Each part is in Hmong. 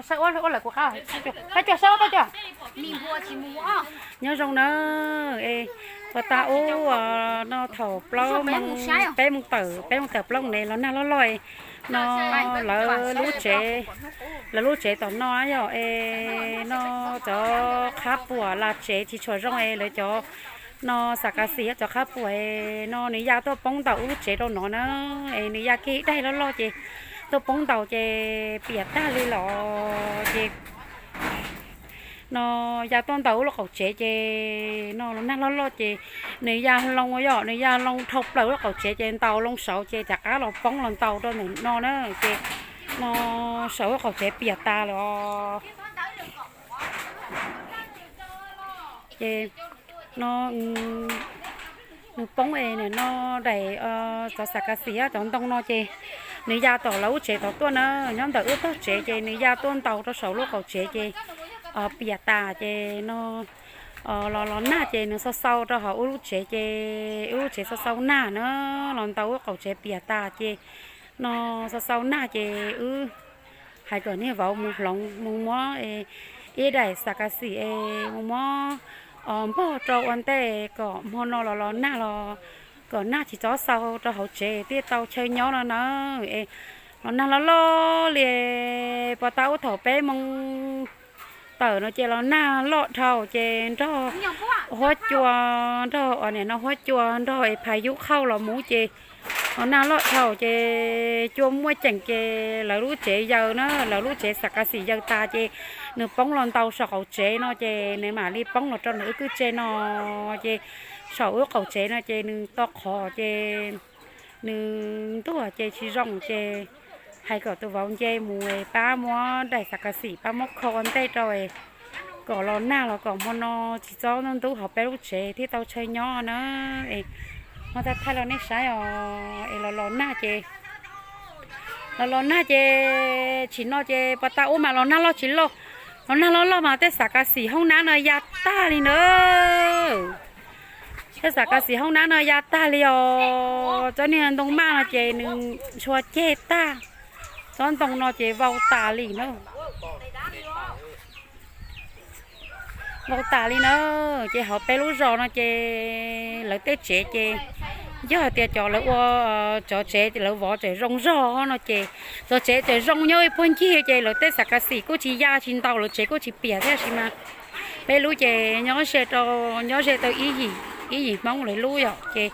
Saib ua lawm kuv qab, pab cuag saib ua pab cuag. Nyob zoo na, es puas tas ub no thaum plaub moos, peb moos tawm, peb moos tawm plaub moos ne los nag loj loj no, lawv lub tsev, lawv lub tsev tom no yog es no cov qhab puam las tsev tsis tshua zoo es lawv cov no xav kav xim cov qhab puam no nws ya tuaj poob ntaus wb lub tsev rau no na, es nws ya kiag daig loj loj ces tuaj poob ntaus ces piam tag li los ces no ya tuaj ntaus wb lub qaum tsev ces no los nag loj loj ces nws ya hlo yom, nws ya hlo dhau plaws wb lub qaum tsev ces ntaus hlo saud ces rov qab los poob los ntaus rau ntawm no na ces no saum wb qaum tsev piam tas lawm os. Ces no nws poob es no daim cov xav kav xim cov ntoo no ces nws ya tom lawv lub tsev tod tuaj na, nyob ntawm wb tog tsev ces nws ya tuaj ntaus rau saum lub qaum tsev ces piam tas ces no los los nag ces nws xau xau rau hauv wb lub tsev ces wb lub tsev xau xau nag na, los ntaus wb qaum tsev piam tas ces no xau xau nag ces wb hais kom niag vauv mus hloov mus muab ib daim xav kav xim es mus muab npog rau ua ntej kom hmo no los los nag los kom nag tsis txhob xau rau hauv tsev thiaj tau chaw nyob no na. Es los nag loj loj li, puas tas ub thaum peb moos tawm no ces los nag loj dhau ces nrog huab cua, nrog ua niam no huab cua nrog es phas yub qhauj los mus ces los nag loj dhau ces cua muaj ceem ces lawv lub tsev yaws na, lawv lub tsev xav kav xim yaws tas ces nws poob los ntaus saum qaum tsev no ces nws mam li poob los rau nws wb kwj tse no ces saum wb qaum tsev no ces nws to qhov ces nws ntuag ces tsis zoo ces hais kom tus vauv nce mus pab muab daim xav kav xim pab muab kho ua ntej rau kom los nag los kom hmo no tsis txhob ntub hauv peb lub tsev thiaj tau chaw nyob na. Es muab thaij thaij rau nej saib os, es los los nag ces los los nag ces tsim no ces puas tas ub mas los nag loj tsis loj, los nag loj loj mas tej xav kav xim hoob nab no ya tag li na. Tej xav kav xim hoob nab no ya tag li os, tsob niag ntoo maj no ces nws ntshua ceg tag, tsob ntoo no ces vau tas li na. Vau tas li na, ces hauv peb lub zos no ces lawv tej tsev ces yog hais tias cov lawv ua, cov tsev lawv vov tseem zoo zog no ces cov tsev tseem zoo nyob ib puag ncig ces lawv tej xav kav xim kuj tsis ya tsis ntaus, lawv tsev kuj tsis piam thiab sis mas peb lub ces nyob ze rau, nyob ze rau ib yim Hmoob lawv lub yom, ces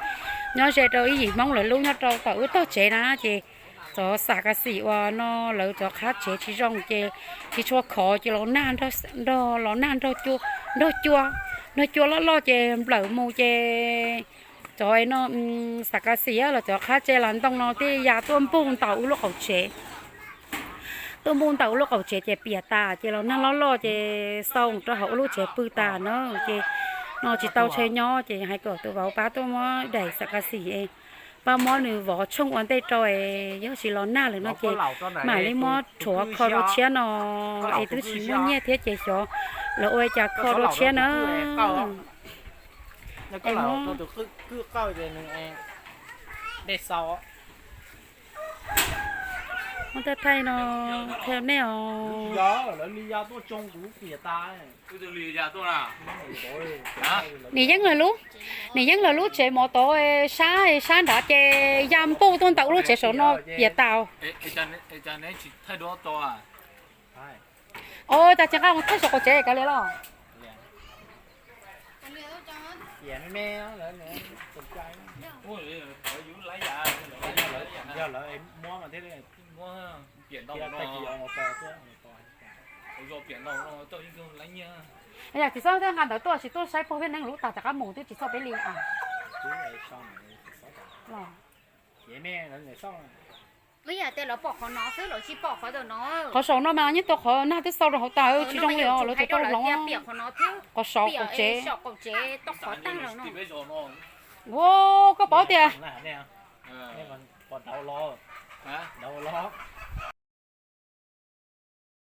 nyob ze rau ib yim Hmoob lawv lub nyob rau tom wb tog tsev na ces cov xav kav xim uas no lawv cov qhab tsev tsis zoo ces tsis tshua khov ces los nag nrog, los nag nrog cua, nrog cua loj loj ces nplawm mus ces cov no xav kav xim los cov qhab tsev los ntoo no thiaj ya tuaj npuj ntaus wb lub qaum tsev. Tuaj npuj ntaus wb lub qaum tsev ces piam tas ces los nag loj loj ces xau rau hauv wb lub tsev pw tas na, ces no tsis tau chaw nyob ces hais kom tus vauv pab tuaj muab daim xav kav xim pab muab nws vov tshooj ua ntej rau, yog tsis los nag lawm no ces mam li muab rhuav kho dua tshiab no, es twb tsis muaj nyiaj thiab ces xyov lawv ua cas kho dua tshiab na. Muab thaij thaij no qhia nej os. Nim Yeeb lawv lub, Nim Yeeb lawv lub tsev mov tod sab, sab nrad ces ya npuj tuaj ntaus wb lub tsev saum no piam tas. Os, cas tsis nqa mus thaij saum qaum tsev kav liam los. Yam tsis txhob nqa ntawd tuaj, tsis tuaj saib pog Viaj Neeb lub tag rov qab mus twb tsis txhob peb li a. Qhov saum no mas yeej tau qhov nag twb xau rau hauv tas tsis zoo li os, lawv tseem tau hloov qhov saum qaum tsev. Ua, koj paub tias